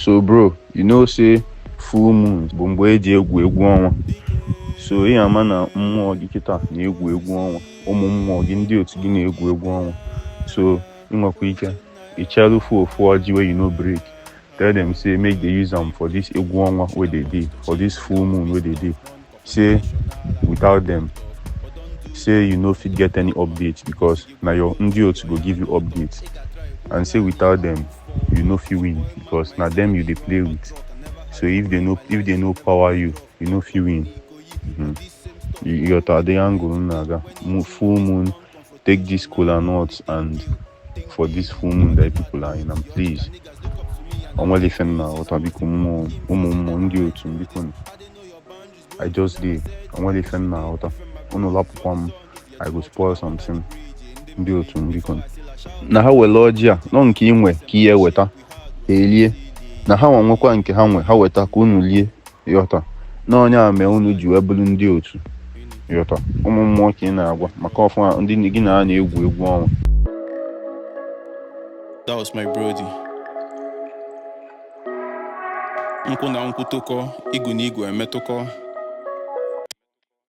So bro, you know say full moon bụ mgbe eji egwu egwu ọnwa. So ị ama na mmụọ gị kịta na-egwu egwu ọnwa, ụmụ mmụọ gị, ndị otu gị na-egwu egwu ọnwa. So ị nwekwa ike ichelufu ofu ọjị wey you no break, tell them say make they use am for this egwu ọnwa wey dey dey, for this full moon wey dey dey. Say without them, say you no fit get any update, because na your ndị otu go give you update, and say without them you no fit win, because na them you dey play with. So if they no power you, you no fit win. You ghọta the angle m na-aga? Full moon, take this kola nut, and for this full moon that people are in, and please, onwere ife m na-aghọta. Biko, mmụọ, ụmụ mmụọ, ndị otu m, biko, I just dey, onwere ife m na-aghọta. Unu lapụkwa m, I go spoil something. Ndị otu m, biko, na ha were ọjị a nọ nke inwe ka ihe weta elie, na ha nwa nwekwa nke ha nwe, ha weta ka unu lie. Ịghọta na onye a mee unu ji wee bụrụ ndị otu? Ịghọta? Ụmụ mmụọ ka ị na-agwa maka ọfụ ndị gị na ha na-egwu egwu ọnwa. That was my brody. Nkwụ na nkwụ tụkọ, igu na igwe emetụkọ.